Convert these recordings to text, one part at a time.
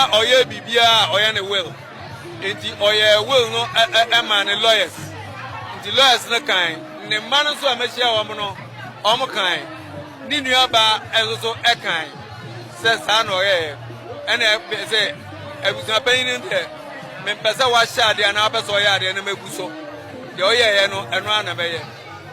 na ɔyɛ biribiara a ɔyɛ ne will. Nti ɔyɛɛ will no maa ne lawyers. Nti lawyers no kae. Ne mma no nso a mahyia wɔn no, wɔn kae. Ne nuabaa nso so kae sɛ saa na ɔyɛeɛ. Ɛna sɛ abusuapanyin no deɛ, mempɛ sɛ wahyɛ adeɛ anaa wapɛ sɛ ɔyɛ adeɛ na magu so. Deɛ ɔyɛeɛ no, ɛno ara na mɛyɛ.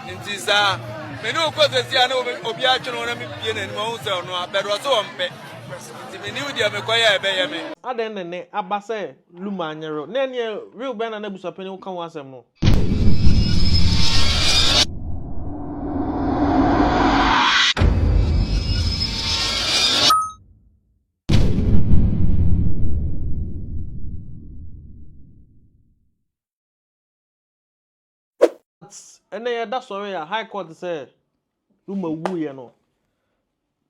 Nti saa, me ne wo kɔ sɛsi a na obi atwe ne ho na mebie n'anim ɔhu sɛ ɔno a, bɛdɔ sɛ ɔmpɛ. Nti mennim deɛ mekɔyɛ a ɛbɛyɛ me. Adɛn na ɛnnɛ aba sɛ Luma nyɛ real? Na ɛneɛ real bɛn na na abusuapanin wo ka ho asɛm no? But ɛnɛ yɛda sɔre a high court sɛ Luma wuiɛ no.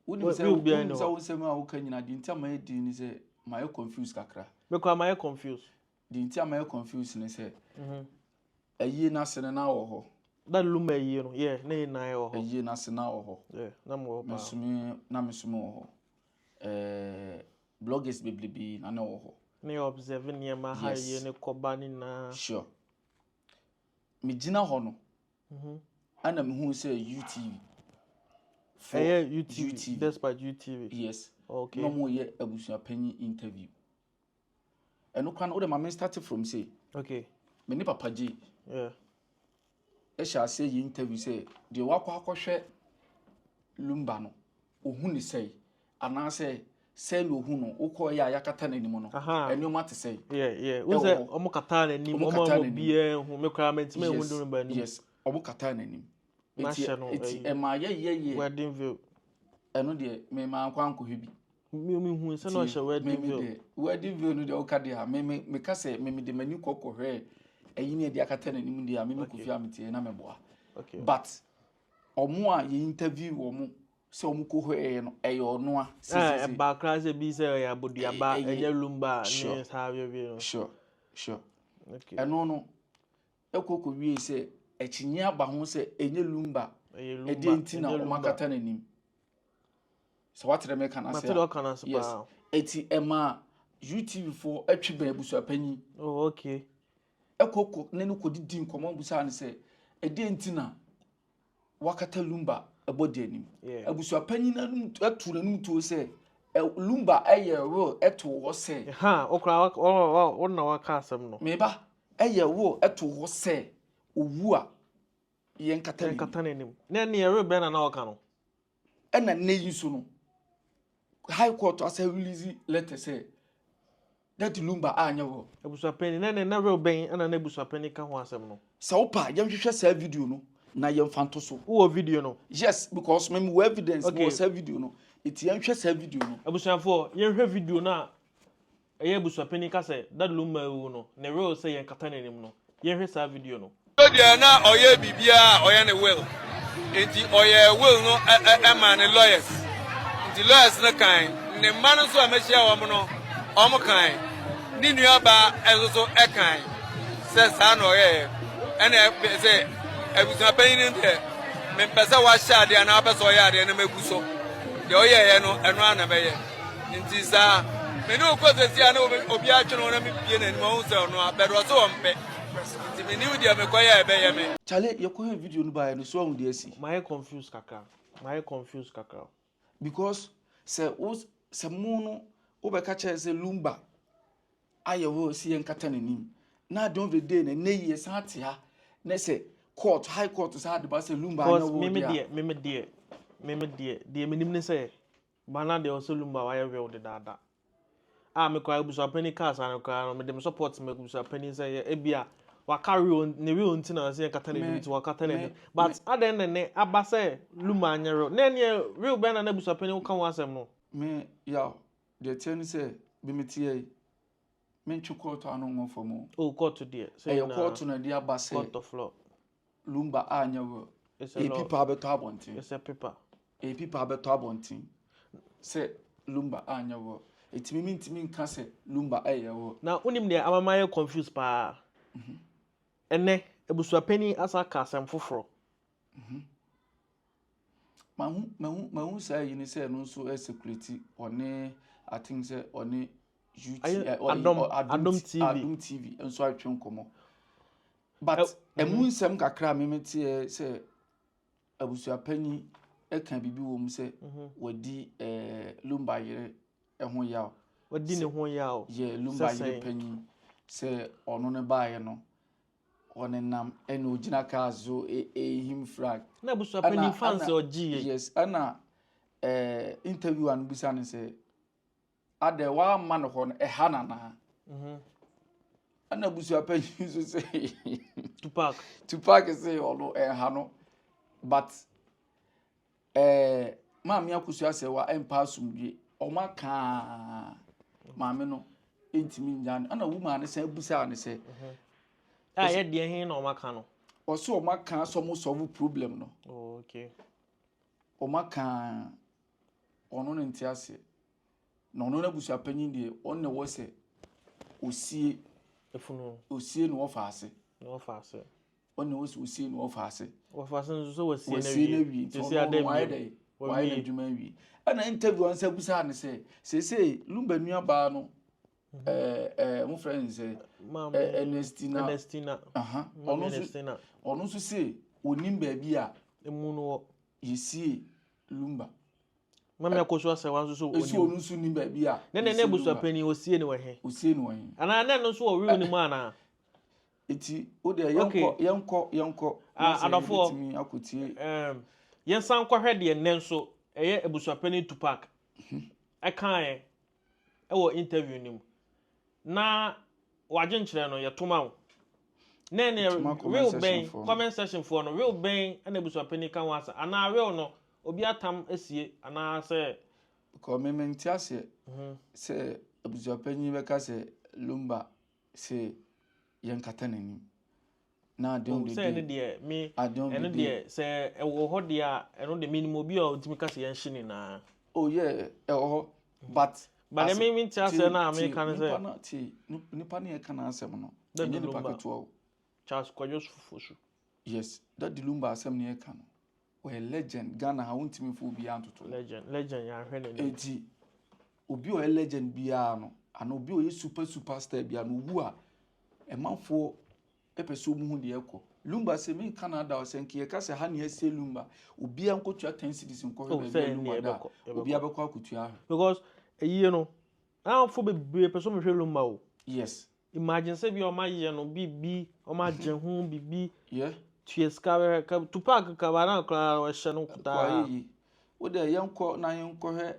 Wonim sɛ wonim sɛ wo nsɛm a woka nyina deɛ nti a mayɛ din ne sɛ mayɛ confused kakra. Me koraa mayɛ confused. Deɛ nti a mayɛ confused ne sɛ ayie no ase no na wɔ hɔ. That Luma ayie no yeah na yɛ nyinaa wɔ hɔ. Ayie no ase na wɔ hɔ. Yeah na mo wɔ hɔ paa. Me nso me na me nso me wɔ hɔ. Ɛɛ bloggers bebrebe na na wɔ hɔ. Ne yɛ observe nneɛma ha ayie ne kɔba ne nyinaa. Sure. Megyina hɔ no, ɛna mehuu sɛ UTV. Ɛyɛ UTV, UTV. Despite UTV. Yes. Okay. Na wɔn yɛ abusuapanyin interview. Ɛno kora no, wode ma me start from say. Okay. Me ne Papa J. Yeah. Ɛhyɛ aseɛ yɛ interview sɛ deɛ wakɔ akɔhwɛ Lumba no, ohu ne sɛe anaasɛ sɛn na ohu no wokɔɔ yɛ a yɛakata n'anim no nneɛma te sɛn. Wohu sɛ wɔn kataa n'anim wɔn a wɔn obiara nhu me koraa mɛntumi nhu Lumba anim. Yes, wɔn kataa n'anim. Eti ɛma yɛyɛ yɛ wedding veil. Ɛno deɛ me maa nkɔ ankɔhwɛ bi. Mi mi hu sɛ na ɔhyɛ wedding veil. Me deɛ wedding veil no deɛ ɔka deɛ a me me meka sɛ me me de m'ani kɔ kɔhwɛ ɛyi ne ɛde akata n'anim deɛ a me me kɔ fie a me teɛ na mɛboa. But Ɔmo a yɛ interview wɔn sɛ ɔmo kɔ hwɛɛ no ɛyɛ ɔno a. Ɛɛ ɛbaa koraa sɛ bi sɛ ɔyɛ aboduaba ɛnyɛ lumba ne saa bia no. Sure sure. Okay. Ɛno no ɛkɔ kɔ wie sɛ akyinnye aba ho sɛ ɛnyɛ lumba. Ɛyɛ lumba. Ɛdeɛ nti na ɔmo akata n'anim. Sɛ wakyerɛ me ka no ase a. Yes. Eti ɛmaa UTV foɔ ɛtwe bɛn abusuapanyin. Oh okay. Ɛkɔ kɔ ne no kɔdidi nkɔmmɔ busaa no sɛ ɛdeɛ nti na wakata Lumba bɔdi anim. Abusuapanyin no atu n'anum tuo sɛ Lumba yɛ will to hɔ sɛ. Ha, okura wo na waka asɛm no. Meba ɛyɛ will to hɔ sɛ owu a yɛnkata n'anim. Yɛnkata n'anim. Na ɛne will bɛn na na ɔka no? Ɛna nnɛ yi nso no, High Court asan release letter sɛ Daddy Lumba anyɛ will. Abusuapanyin, na ɛnɛ na will bɛn na na abusuapanyin ka ho asɛm no? Sɛ wopɛ a, yɛnhwehwɛ saa video no na yɛmfa nto so. Wowɔ video no? Yes, because me mewɔ evidence, Okay. mewɔ saa video no. Nti yɛnhwɛ saa video no. Abusuafoɔ, yɛnhwɛ video no a Ɛyɛ abusuapanin ka sɛ Daddy Lumba awu no, ne will sɛ yɛnkata n'anim no. Yɛnhwɛ saa video no. Ɔno deɛ na ɔyɛ biribiara a ɔyɛ ne will nti ɔyɛɛ will no maa ne lawyers nti lawyers no kae ne mma no nso a mahyia wɔn no wɔn kae ne nua baa nso so kae sɛ saa na ɔyɛɛ ɛna sɛ abusuapanyin no deɛ mempɛ sɛ wahyɛ adeɛ anaa wapɛ sɛ ɔyɛ adeɛ na magu so deɛ ɔyɛɛyɛ no ɛno ara na mɛyɛ. Nti saa me ne wo kɔ sɛsi a na obi atwe ne ho na mebie n'anim ɔhu sɛ ɔno a bɛde ɔse ɔmpɛ nti menim deɛ mekɔyɛ a ɛbɛyɛ me. Chale yɛkɔhwɛ video no baeɛ no so wahu deɛ asi? Mayɛ confused kakra mayɛ confused kakra. Because sɛ wo sɛ mo no wobɛka kyerɛ sɛ Lumba ayɛ hɔ sɛ yɛnkata n'anim na at the end of the day no ɛnɛ yi yɛsan te ha na sɛ court high court saa de ba sɛ Lumba anyɛ Because wo meme deɛ a. deɛ meme deɛ meme deɛ deɛ menim ne sɛ Bana deɛ ɔsɛ Lumba wayɛ real dedaada. A me koraa abusuapanin kaa saa no koraa no mede me support ma abusuapanin sɛ yɛ ebia waka real ne real nti na ɔsɛ yɛnkata n'anim nti wakata n'anim but adɛn na ɛnɛ aba sɛ Lumba anyɛ real na ɛneɛ real bɛn na na abusuapanin woka ho asɛm no. Me yaw deɛ ɛteɛ ne sɛ me meteɛ yi mentwe kɔɔto ano nwɔ fam o. Oh kɔɔto deɛ sɛ Ɛyɛ kɔɔto na ɛde aba sɛ. Court of law. Lumba anyɛ will. It's a Ɛyɛ law. pipa abɛtɔ abɔnten. It's a paper. Ɛyɛ pipa abɛtɔ abɔnten sɛ Lumba anyɛ will. Ɛtumi mentumi nka sɛ Lumba ɛyɛ will. Na wonim deɛ ama mayɛ confused paa? Ɛnnɛ, abusuapanin asan aka asɛm foforɔ. Mahu mahu mahu saa yi ne sɛ ɛno nso ɛsekureti ɔne I think sɛ ɔne. UT, Adom, Adom TV. Adom TV nso atwe nkɔmmɔ. But ɛmu nsɛm kakra a meme teɛ sɛ abusuapanyin ka biribi wɔ mu sɛ wadi Lumba yere ho yaw. Wadi ne ho yaw. Yɛ Lumba yere panyin sɛ ɔno ne baeɛ no ɔnenam ɛna ogyina kaa so ehim flag. Na abusuapanyin fans ɔgye yɛ. Yes, ɛna interview a no bisa ne sɛ Adɛn, woamma no hɔ no, ɛha no anaa? Mhm. Ɛna abusuapanyin nso sɛ Tupac. Tupac sɛ ɔno ɛnha no but ɛɛ eh, maame akosua sɛ wa ɛmpa asomdwe ɔmo akaa maame no ntumi nya no ɛna womaa no sɛ abusaa no sɛ mhm. a yɛ deɛ he na ɔmo aka no ɔsɛ ɔmo aka sɛ ɔmo solve problem no oh, okay. ɔmo aka ɔno ne nte aseɛ na ɔno n'abusuapanyin deɛ ɔno na ɛwɔ sɛ osie efunu osie na ɔfa ase na ɔfa ase ɔno na ɛwɔ sɛ osie na ɔfa ase ɔfa ase nso sɛ wasie na wasie na wie nti ɔno ɔno wayɛ dɛ wayɛ n'adwuma awie ɛna interview ansa busa ne sɛ seesei Lumba nuabaa no mhm. ɛɛ ɛɛ mo frɛ ne sɛ Ernestina Ernestina ɔno nso ɔno nso se onim baabi a emu no wɔ yɛsie Lumba. Mami Akosua Asɛwa nso so onim. Esi ɔno nso nim baabi a. Ne ne ne abusuapanyin osie ne wɔ he? Osie ne wɔ he? Anaa ne no nso wɔ wheel ne mu anaa? Eti o deɛ yɛnkɔ yɛnkɔ yɛnkɔ. Ah adɔfoɔ. Yɛbɛtumi akɔtie. Um, yɛnsan nkɔhwɛ deɛ nnɛ nso ɛyɛ abusuapanyin Tupac ɛkaeɛ ɛwɔ interview no mu. Na wadwenkyerɛ no yɛto ma wo. Na ɛne will bɛn comment section foɔ no will bɛn ɛna abusuapanin ka ho asɛm anaa will no obi atam asie anaa sɛ. Because me mente aseɛ mhm. sɛ abusuapanyin bɛka sɛ Lumba sɛ yɛnkata n'anim. Na at the end of the oh, day, sɛ ɛno deɛ me ɛno deɛ sɛ ɛwɔ hɔ deɛ a ɛno deɛ menim obi a ɔtumi ka sɛ yɛnhye ne nyinaa. Oh yeah, ɛwɔ hɔ but. But ɛmi mi nti asɛ na mi ka ne sɛ. Nipa na ti nipa ne yɛ ka n'asɛm no. Ɛnyɛ nipa ketewa o. Charles Kwadwo Fosu. Yes, Daddy Lumba asɛm ne yɛ ka no. Ɔyɛ legend Ghana ha wontumi fo obiara ntoto. Legend legend yɛn ahwɛ n'anim. Eti obi a ɔyɛ legend biara no ana obi a ɔyɛ super super star biara no owu a ɛmanfoɔ pɛ sɛ wɔhu deɛ ɛkɔ. Lumba sɛ me nka na da sɛ nka yɛka sɛ ha ne ɛsɛ Lumba obiara nkɔtua 10 cedis nkɔhwɛ oh, baabi a Lumba da obiara bɛkɔ akɔtua ahwɛ. Because ɛyie no afo bebree pɛ sɛ wɔhwɛ Lumba o. Yes. Imagine sɛ bi a wɔn ayɛ no biribi wɔn agye ho biribi. Yeah. Tua sika bɛhwɛ ka Tupac kabana koraa wɔhyɛ no kutaa. Kɔ ayɛ yi. Wo deɛ yɛnkɔ na yɛnkɔhwɛ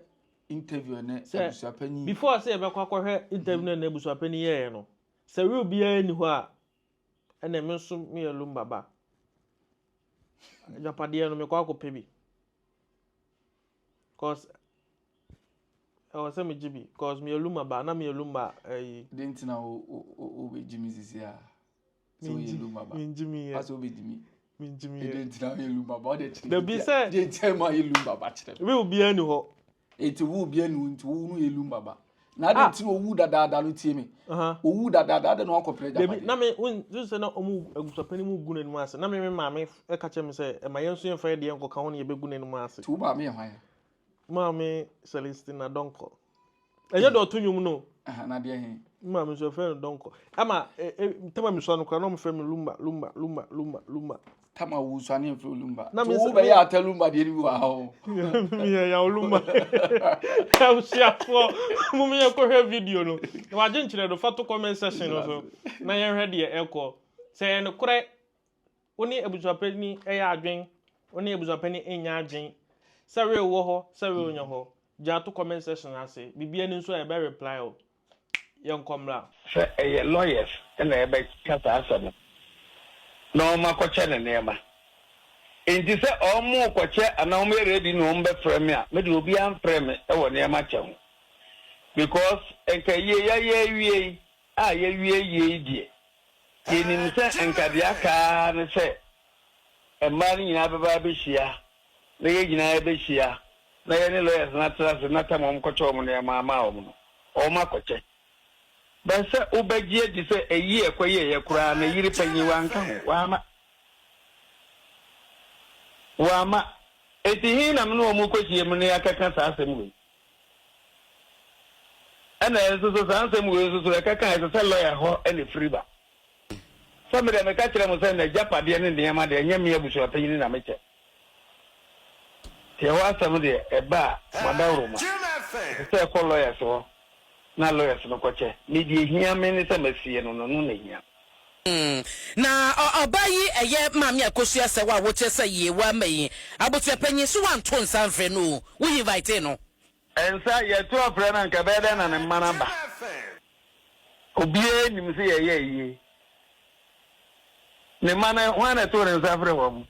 interview ɛnɛ abusuapanyin. Before sɛ yɛbɛkɔ akɔhwɛ interview no ɛnɛ abusuapanyin yɛɛ no. Sɛ real biara nni hɔ a, ɛnna me nso meyɛ Lumba ba. Agyapadeɛ no mekɔ akɔpɛ bi. Cause ɛwɔ sɛ megye bi cause meyɛ Lumba ba na meyɛ Lumba ɛyi. De nti na wo wo wo bɛgye mi sisi a. Sɛ woyɛ Lumba ba. Mengye mi yɛ. Asɛ wobɛgye mi. Mengye mi yɛ. De nti na woyɛ Lumba ba ɔde kyerɛ. Dabi sɛ. De nti na woyɛ Lumba ba kyerɛ. Real biara nni hɔ. Enti wo obi anu nti wo no yɛ lumba ba. Na adi nti owu dadaada no tie me. Owu dadaada adi na wakɔpere Dabi agyapadeɛ. na me wo sɛ na ɔmo abusuapanin mu gu n'anim ase na me me maame ɛka kyerɛ me sɛ ɛma yɛn nso yɛmfa yɛ deɛ nkɔka ho na yɛbɛgu n'anim ase. Nti wo maame yɛ hwan? Maame Celestina Donkor. Ɛnyɛ deɛ ɔto nnwom no. Aha, na deɛ he? Me maame nso yɛfrɛ no Donkor. Ama e, e, tama mesua no koraa na wɔfrɛ me Lumba, Lumba, Lumba, Lumba, Lumba. Tama wo sua ne yɛfrɛ Lumba. Na Nti me wo nso- bɛyɛ ata Lumba deɛ no bi wɔ ha o. Meyɛ yaw Lumba. Abusuafoɔ, mom yɛnkɔhwɛ video no. Na wagye nkyerɛ no, fa to comment section no so na yɛnhwɛ deɛ ɛkɔ. Sɛ ɛyɛ nokorɛ Wo ne abusuapanin yɛ adwen, wo ne abusuapanin nyɛ adwen. Sɛ real wɔ hɔ, sɛ real nyɛ hɔ. Gya to comment section ase. Biribi ani nso a yɛbɛ reply wo. Yɛnkɔ mmra. Sɛ ɛyɛ lawyers na ɛbɛka saa asɛm no na wɔn akɔkyɛ ne nneɛma. Enti sɛ wɔn rekɔkyɛ anaa wɔn yɛ ready na wɔn bɛfrɛ me a, me deɛ obiara mfrɛ me wɔ nneɛma kyɛ ho. Because nka yie yɛayɛ awie yi a yɛawie yie yi deɛ, Yenim sɛ anka deɛ aka ara ne sɛ mmaa no nyinaa bɛba abɛhyia na yɛn nyinaa yɛbɛhyia na yɛne lawyers no atena ase na tam a wɔkɔkyɛ wɔn nneɛma ama wɔn no, wɔakɔkyɛ. But sɛ wobɛgye adi sɛ ayi a ɛkɔyɛeɛ koraa no yere panyin wanka ho, wamma. Wamma. Enti he na me ne wɔn rekɔhyia mu na yɛakɛka saa asɛm wei? Ɛna nso so saa nsɛm wei nso so ɛkɛka a ɛsɛ sɛ lɔya hɔ na ɛfiri ba. Sɛ me deɛ meka kyerɛ mo sɛ n'agyapadeɛ ne nneɛma deɛ ɛnyɛ me abusuapanyini na mekyɛ. Nti ɛhɔ asɛm deɛ ɛba a mo adaworoma. Ɛsɛ sɛ ɛkɔ lawyers hɔ na lawyers no kɔkyɛ. Me deɛ ɛhia me ne sɛ masie no no, ɛno na ɛhia. Na ɔbaa yi ɛyɛ Maame Akosua sɛ wo a wokyerɛ sɛ yie woama yi abusuapanyin so woanto nsa amfrɛ no o, wo invitee no? Nsa, yɛto afrɛ no a anka ɛbɛyɛ dɛn na ne mma no aba? Obiara nim sɛ yɛyɛ ayie. Ne mma no, hwan na ɛtoo ne nsa frɛɛ wɔn?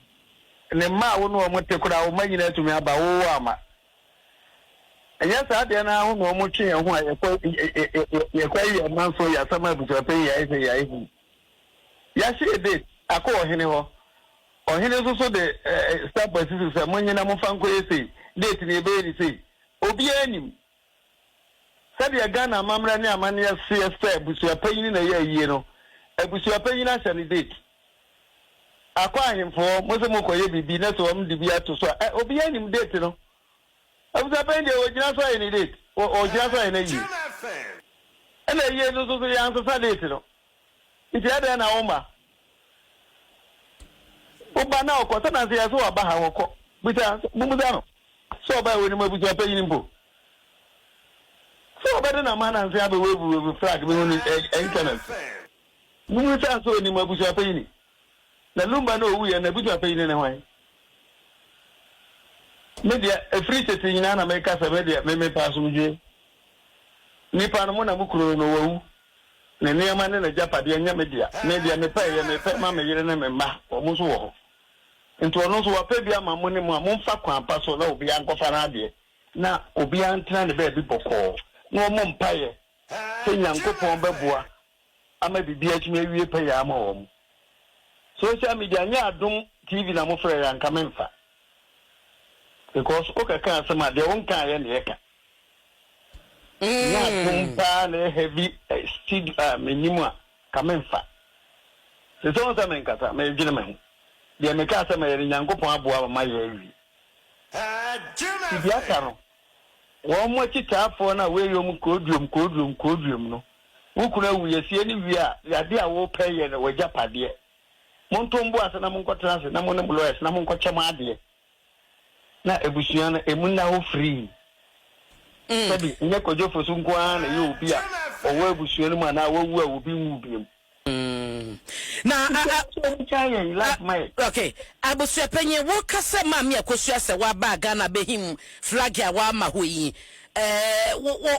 Ne mma a wo ne wɔn te koraa, wo mma nyinaa atumi aba, wo woamma. Ɛnyɛ saa adeɛ no ara ho na wɔtwe yɛn ho a yɛkɔ yɛkɔ ayi yɛn mma nso yɛ asɛm a abusuapanyin yɛayɛ sɛ yɛayɛ hu. Yɛahyɛ yɛ date akɔ ɔhene hɔ. Ɔhene nso so de stamp asi so sɛ monnye na momfa nkɔyɛ sei, date no yɛbɛyɛ no sei. Obiara nim. Sɛdeɛ Ghana amammerɛ ne amanneɛ seɛ sɛ abusuapanyin na ɛyɛ ayie no, abusuapanyin ahyɛ no date. Akɔ ahemfo hɔ, mo sɛ mokɔyɛ biribi na sɛ wɔn de bi ato so a, ɛ, obiara nim date no. Abusuapanyin deɛ wɔgyina so ayɛ ne date, wɔ, wɔgyina so ayɛ n'ayie. Ɛna ayie no nso so yɛansesa date no. Nti adɛn na womma? Wo ba na ɔkɔ, sɛ nansa yi ara sɛ waba ha, ɔkɔ. Bisa, mommisa no sɛ ɔbae, ɔnim abusua panyin mpo? Sɛ ɔbɛde n'ama nansa yi abɛwevuwevu flag mehu no ɛ, internet so. Mommisa sɛ ɔnim abusua panyin? Na Lumba no a ɔwuiɛ no, n'abusua panyin ne hwan? Me deɛ, ɛfiri tete nyinaa na meka sɛ me deɛ, me mepɛ asomdwoeɛ. Nipa no, mo na mo kunu no, wawu. Ne nneɛma ne n'agyapadeɛ nyɛ me dea. Me deɛ, mepɛ yɛ, mepɛ ma me yere ne me mma, wɔn nso wɔ hɔ. Nti ɔno nso wapɛ bi ama mo ne mo a, momfa kwan pa so na obiara nkɔfa n'adeɛ, na obiara ntena ne baabi bɔkɔɔ, na wɔmmɔ mpaeɛ sɛ Nyankopɔn bɛboa ama biribiara atumi awie pɛyɛ ama wɔn. Social media, nyɛ Adom TV na mofrɛɛ yɛ a, anka memfa. Because wokɛka asɛm a, deɛ wonkaeɛ na yɛka. Nyɛ adom paa na ɛyɛ heavy studio a mennim a ka memfa. Sesei wohu sɛ menkasa, meredwene me ho. Deɛ mekaa sɛ mɛyɛ no Nyankopɔn aboa ma mayɛ awie. Nti deɛ aka no, wɔn akyitaafoɔ no a woyɛ wɔn koduom koduom koduom no, wo kunu awu yɛsie no wie a, adeɛ a wopɛ yɛ no w'agyapadeɛ. Monto mbo ase na monkɔtena ase na mo ne mo lawyers na monkɔkyɛ mo adeɛ. Na abusua no, emu nna hɔ firii. Sɛbi, nyɛ Kwadwo Fosu nko ara na ɛyɛ obi a ɔwɔ abusua no mu anaa wawu a obi nwuu biom. Na Nti ɛwɔ sɛ ɔmo gyae yɛn life ma yɛn. Ok, abusua panyin, wo ka sɛ Maame Akosua sɛ waba Ghana abɛhim flag a wama hɔ yi, eh, wo, wo,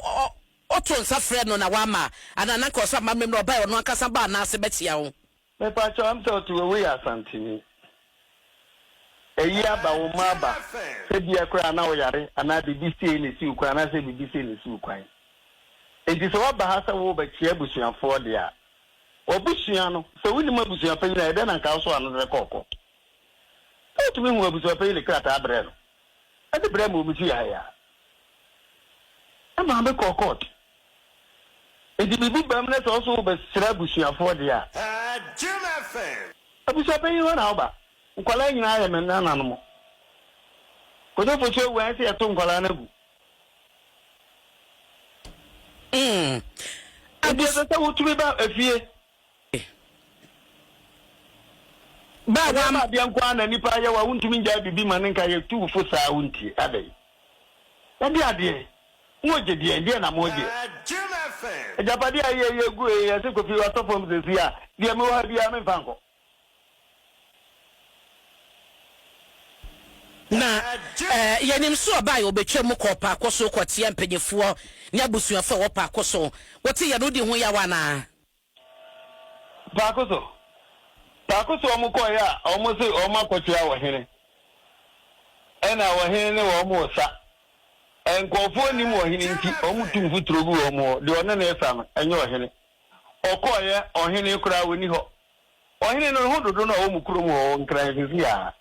wo to nsa frɛ no na wama anaa na nka ɔsɛ amammerɛ mu na ɔbae ɔno ankasa baa n'ase bɛkyea wo? Mepakyɛw am sɛ ɔte wɔ woyɛ Asanteni. Ayi aba wo mma aba sɛ bia koraa na woyare anaa biribi sei na esi wo kwan anaasɛ biribi sei na esi wo kwan. Enti sɛ woaba ha sɛ worebɛkyea abusuafoɔ deɛ a, w'abusua no, sɛ wonnim abusua panyin a, ɛdɛn na anka wosɔ ano de rekɔ ɔkɔ? Sɛ wotumi hu abusua panyin de krataa brɛ no, ɛde brɛ me wɔ me fie ha yi ara. Ɛmaa me kɔɔ court. Enti biribi bam na sɛ wo nso wobɛsrɛ abusuafoɔ deɛ a, abusuapanyin hɔ na woba. Nkwadaa nyinaa yɛ me nananom. Kojo Fosu awu a, ɛsɛ sɛ yɛto nkwadaa no agu. Enti ɛsɛ sɛ wotumi ba efie. Ba a Ɛnyɛ wam. adeɛ nko ara na nipa ayɛ wo a wontumi ngyae biribi ma no nka yɛ tu wo fo saa wontie adɛn? Ɛde adeɛ mogye deɛn deɛn na mogyeɛ? Agyapadeɛ a yɛ yɛ gu ee yɛse Kofi watɔ fam sɛsi a deɛ mewɔ ha biara memfa nkɔ. Na eh, yɛnim so ɔbaa yɛ ɔbɛtwa mu kɔɔ paako so kɔteɛ mpanyinfoɔ ne abusuafoɔ a ɛwɔ paako so. Wote yɛ no wodi ho yaw anaa? Paako so paako so wɔn kɔeɛ a wɔn se wɔn akɔkyea ɔhene ɛna ɔhene ne wɔn resa nkurɔfoɔ nnim ɔhene nti wɔn tu mfuturo gu wɔn hɔ deɛ ɔne no resa no ɛnyɛ ɔhene ɔkɔeɛ ɔhene koraa ɔnni hɔ ɔhene no ne ho dodo no a ɔwɔ mu kurom hɔ Nkran sisi a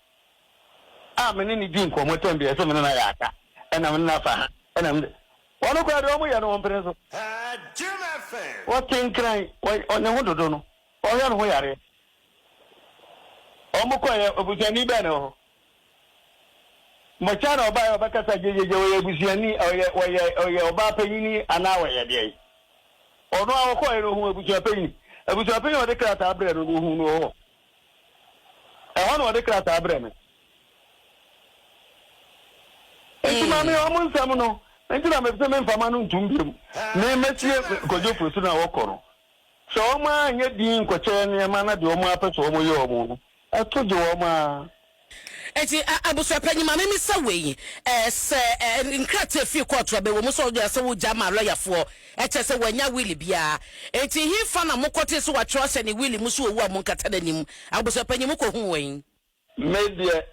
a me ne no di nkɔmmɔ tɛm bi ɛsɛ me ne no ayɛ aka ɛna me ne no afa ha ɛna me Wɔn koraa deɛ wɔn yɛ no wɔn pene so. Wɔte nkran, wɔ ne ho dodo no, wɔhwɛ ne ho yareɛ. Wɔn kɔeɛ, obusuani bɛn na ɛwɔ hɔ? Mmɔkya na ɔbaeɛ ɔbɛkasa gyegyegye, ɔyɛ abusuani, ɔyɛ, ɔyɛ, ɔyɛ ɔbaa panyini anaa ɔyɛ deɛn? Ɔno ara ɔkɔeɛ no ɔhuu abusuapanyin. Abusuapanyin a ɔde krataa brɛɛ no no, ɔhuu no wɔ hɔ. Ɛhɔ na ɔde krataa brɛɛ me. Enti maame, wɔn nsɛm no nti na mepɛ sɛ memfa m'ano ntom bio. Me mɛtie Kwadwo Fosu no a wɔkɔ no. Sɛ wɔn ara nyɛ dinn nkɔkyɛ nneɛma na deɛ wɔn ara pɛ sɛ wɔyɛ wɔn no, ɛto gye wɔn ara. Enti abusuapanyin, ma mimmisa wei, Sɛ nkrataa fii kɔɔto aba, ɛwɔ mu sɛ wode asɛ wogya ma lɔyafoɔ, ɛkyerɛ sɛ wannya wili biara. Enti hefa na mokɔtee sɛ wɔatwerɛ ahyɛ ne wili mu sɛ owu a monkata n'anim? Abusuapanyin, mokɔhuu wɛn? Me deɛ,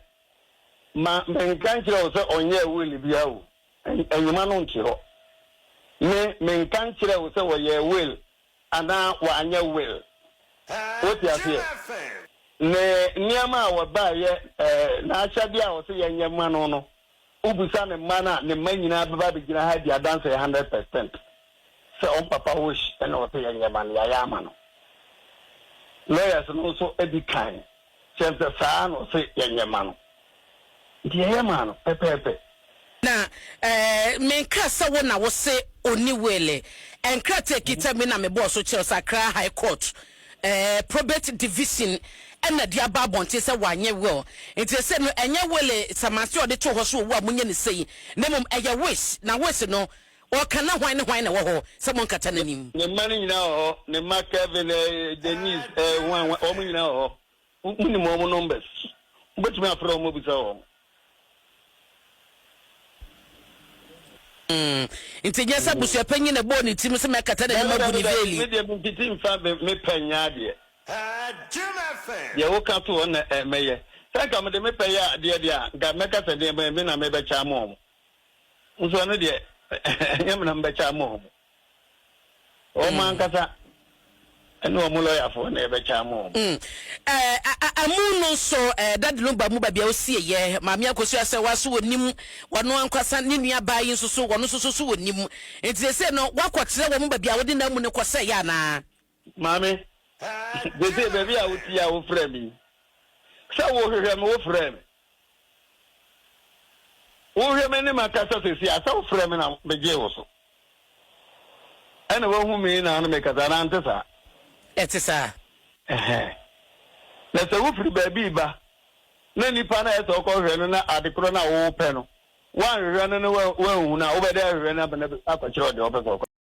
ma menka nkyerɛ wo sɛ ɔnyɛɛ will biara o, ɛnyema no nte hɔ. Me, menka nkyerɛ wo sɛ ɔyɛɛ will anaa wanyɛ will. Wote aseɛ? Ne nneɛma a wɔbaeɛ, ɛɛ, n'ahyɛdeɛ a ɔse yɛnyɛ mma no no, wobisa ne mma no a, ne mma nyinaa bɛba abɛgyina ha adi adanseɛ 100% sɛ wɔn papa wish na ɔse yɛnyɛ ma no, yɛayɛ ama no. Lawyers no nso di kan kyerɛ no sɛ saa na ɔse yɛnyɛ ma no. Nti yɛyɛ maa no pɛpɛɛpɛ. Na eh, menkaa sɛ wo na wose onni wele. Nkrataa ekita mi na mebɔɔ so kyerɛw sɛ Accra High Court eh, Probate Division na de aba abɔnten sɛ wanyɛ will. Nti seesei no ɛnyɛ wele samanseɛ a ɔde too hɔ sɛ owu a monyɛ no sei, na mmom ɛyɛ wish, na wish no ɔka na hwan ne hwan na ɛwɔ hɔ sɛ monkata n'anim. Ne mma no nyinaa wɔ hɔ, ne mma Kevin, eh, Denise, eh, hwan hwan, wɔn nyinaa wɔ hɔ. Monim wɔn numbers? Mobɛtumi afrɛ wɔn abisa wɔn. Mm, nti nyɛ sɛ abusuapanyin na ɛbɔɔ ne tirim sɛ mɛkata n'anim agu ne veeli. Me deɛ mentiti mfa me pɛ nyɛ adeɛ. Deɛ woka to hɔ na mɛyɛ. Sɛ nka mede me pɛ yɛ adeɛ deɛ a, nka mɛka sɛ deɛ me na mebɛkyɛ ama wɔn. Nso ɛno deɛ, ɛnyɛ me na mebɛkyɛ ama wɔn. Wɔn ankasa ne wɔn lɔyafoɔ na ɛbɛkyɛ ama wɔn. Mm. Eh, amu no nso, eh, Daddy Lumba mu baabi a ɔsieeɛ, Maame Akosua sɛ wa so wɔnim, wɔno ankasa ne nua baa yi nso so, wɔno nso so so wɔnim. Nti seesei no, woakɔkyerɛ wɔn baabi a wode n'amu no kɔsɛeɛ anaa? Maame, seesei baabi a wote a wofrɛ me yi, sɛ wohwehwɛ me, wofrɛɛ me. Wohwɛ me ne makasa seesei a, sɛ wofrɛɛ me na megyee wo so. Ɛna woahu me na ne mekasa, anaa ɛnte saa? Ɛte saa. Ɛhɛn. Na sɛ wofiri baabi reba, na nipa no a ɛsɛ sɛ wokɔhwehwɛ no na ade korɔ no a worepɛ no, woanhwehwɛ no na woanhu no a, wobɛdɛn ahwehwɛ no ama no akɔkyerɛ wo deɛ wopɛ sɛ ɔkɔ?